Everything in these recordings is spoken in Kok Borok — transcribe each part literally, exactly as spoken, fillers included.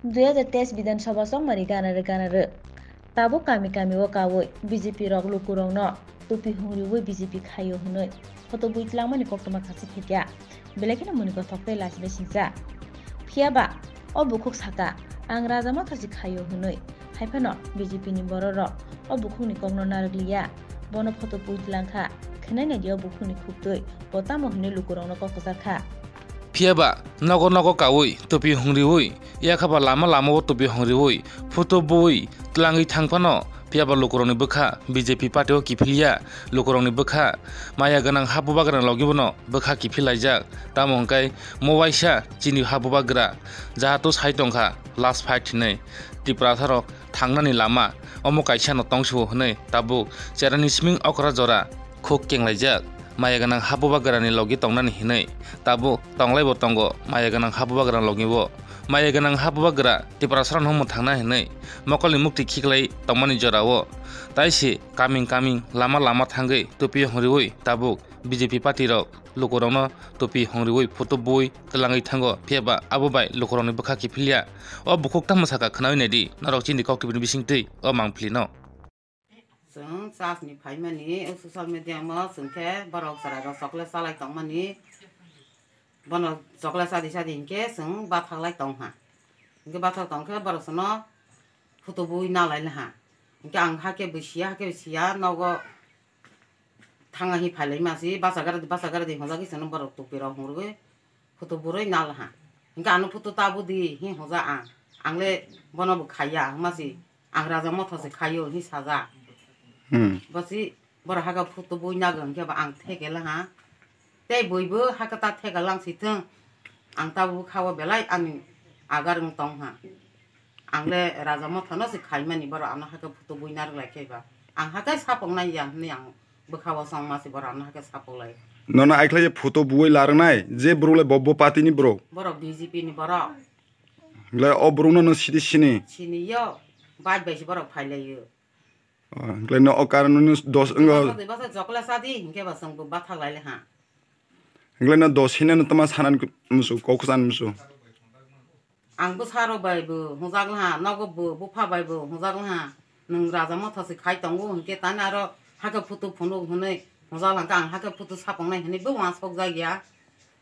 Dui hajar teis Bidhan Sabha chongmani ganare ganare. Tabuk kami kami o kawi B J P rok lukurokno tupi hungriwi B J P khaio hwnwi photo bui tlangmani koktwma khasi phekya. Belai kheno muni kothok tei lachibai singcha. Phiya ba o bukhuk saka, "Ang Raja Motha se khaio," hwnwi. Hai phano B J P ni bororok o bukhukni kokno narwk liya. Bono photo bui tlang kha, khwnai naidi o bukhukni khuktwi, bo tamo hwnwi lukurokno kok kwchar kha. Phiya ba nogo nogo kawi, tupi hungriwi, yakha ba lama lama o tupi hungriwi, photo bui tlangwi thang phano, phiya ba lukurokni bwkha B J P party o kiphilya, lukurokni bwkha maya gwnang ha bubagrani logi bono bwkha kiphil laijak. Tamo hwnkhe mo waisa chini ha bubagra jahato sai tongkha last fight hinwi Tiprasa rok thangnani lama omo kaisa no tongsu hinwi tabuk cherani siming okra jora khuk kenglaijak. Maya gwnang ha bubagrani logi tongnani hinwi tabuk tonglaibo tongo maya gwnang ha bubagrani logi bo. Maya gwnang ha bubagra Tiprasa rok no mwthangna hinwi mokolni mukti khiklai tongmani jorao taisi kaming kaming lama lama thangwi tupi hungriwi tabuk B J P party rok lukurokno tupi hungriwi photo bui tlangwi thango, phiya ba abo bai lukurokni bwkha kiphilya. O bukhuk tamo saka khwnawi naidi, norok chini koktwbini bisingtwi o mangpili no. Chwng church ni phaimani, o social media mo chwng khe borok chwrai rok chocolate chalai tongmani, bono chocolate chadi chadi hinkhe chwng bathaklai tongha. Hinkhe bathak tongkhe borok chwngno photo bui nalai laha. Hinkhe ang hakhe bo siya, hakhe bo siya, nogo thangna hi phailai masi, bachagara di, bachagara di hwnjagwi chwngno borok tupi rok hwnrwgwi photo bui nal ha. Hinkhe ano photo ta budi hi hwnja ang. Ang le bono bo khaiya, hwnma si ang Raja Motha se khaio hi saja. Hmm. Bosi borok hakhe photo bui nagw hinkhe bo ang theke la ha. Tei bui bo hakhe ta theke lang si thung. Ang ta bukha o belai ani agar wng tong ha. Ang le Raja Motha no se khaimani borok ano hakhe photo bui narwk lai khe ba. Ang hakhe sapok nai ya hwnwi ang bwkha o chongma se borok ano hakhe sapok lai. Nono aikhlai photo bui larwnai je borok le bo, bo party ni borok? Borok B J P ni borok. Le o borok no no sidi sini? Sini yo, bai bai se borok phai lai yo. Oh, le no o karon no dos wng. Basa de basa chocolate sadi hinkhe ba chwng bo bathak lai le ha. Le no dos hine no tama sanan musu, kok san musu. Ang bwsa rok bai bo hwnjak laha, nogo bo bupha bai bo hwnjak laha, nwng Raja Motha se khai tongo hinkhe tani aro hakhe photo phunuk hwnwi hwnjak laha, ang hakhe photo sapok nai hwnwi bo uansuk jak ya.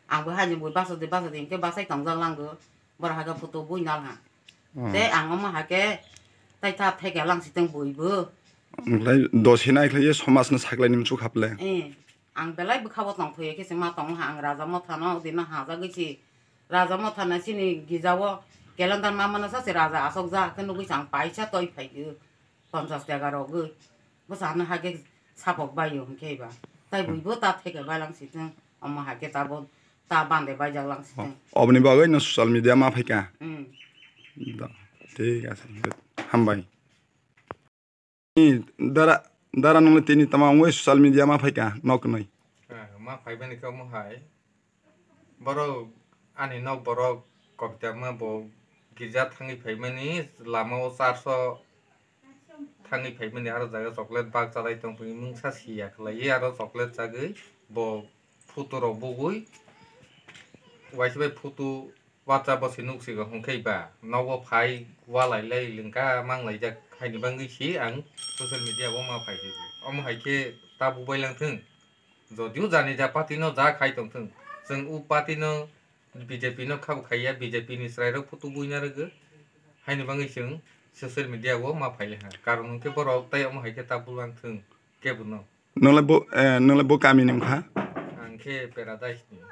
Ang bo haino bo bachadi bachadi hinkhe bachai tongjak lango, borok hakhe photo bui nal ha. Hmm. Tei ang omo hakhe tai ta theke lang si tong bui bo. Wngkhlai dos hina khlai somaj no saklai ni msuk haple. Eh. Ang belai bwkha o tongthokya khe se ma tongo ha, ang Raja Motha no dino hajagwi si, Raja Motha no chini gija o calendar ma mano sa se raja asok ja khe nugwi se ang paisa toi phai di ponchas jaga rogwi bwsa no hakhe sapok bai o hinkhe ba tai bui bo ta theke bai lang si thung omo hakhe ta bo ta bande bai jak lang si thung. Oboni bagwi no social media ma phaika. Hmm. Da, thik ase, hambai. Ni dara, dara nungni tini tama wngwi social media ma phaika nok nwi. Ah, ma phaibani khe omo hai. Borok ani nok borok kokjakma bo girja thangwi phaimani lama o church o thangwi phaimani aro jaga chocolate bag chalai tongphuru mungsa siya khlaiwi aro chocolate chagwi bo photo rok bugwi waisa bai photo WhatsApp o se nuk sigo hwnkhe ba nogo phai walai lai lengka mang laijak haini bagwi si ang social media o ma phai khe omo hai khe ta bubai lang thung. Jodio jani ja party no ja khai tong thung, chwng o party no B J P no khabo khaiya, B J P ni chwrai rok photo buina rwgwi haini bagwi chwng social media o ma phai lai ha, karon hwnkhe borok tai omo hai khe ta bulang thung kebo no. Nwnglai bo, eh, nwnglai bo kami ni wngkha? Ang khe Paradise ni.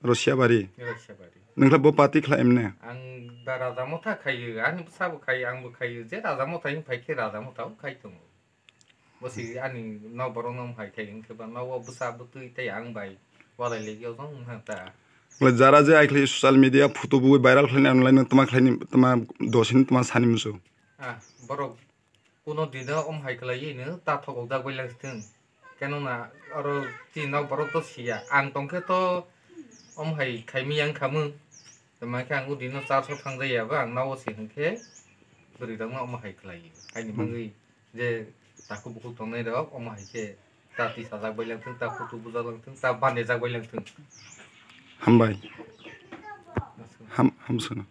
Rosiabari. Rosiabari. Nungkha bo party khlai emne? Ang ba Raja Motha khaio, ani bwsa bo khaio, ang bo khaio. Je Raja Motha hin phai khe Raja Motha khai tongo. Bo si ani nok borok no hai khai hinkhe ba nogo bwsa bwtwi tei ang bai walai legi o jong wngkha ta. Bole jara je ai khlai social media photo bui viral khlai nai online no tama khlai ni tama dosini tama sani musu. Ah, borok Kuno dino omo hai khlaiwi no ta thokok jak bai lang si thung. Keno na oro chini nok borok to siya. Ang tong khe to omo hai khai mi yang khamung. Tama khe ang o dino church o thang jaya ba ang nogo se hwn khe bwrwi rok no omo hai khlaiwi. Haini Hmm. bagwi je takhuk bukhuk tongnai rok omo hai khe ta tisa jak bai lang thung, ta photo buja lang thung, ta bande jak bai lang thung. Hambai. Ham, hamsano.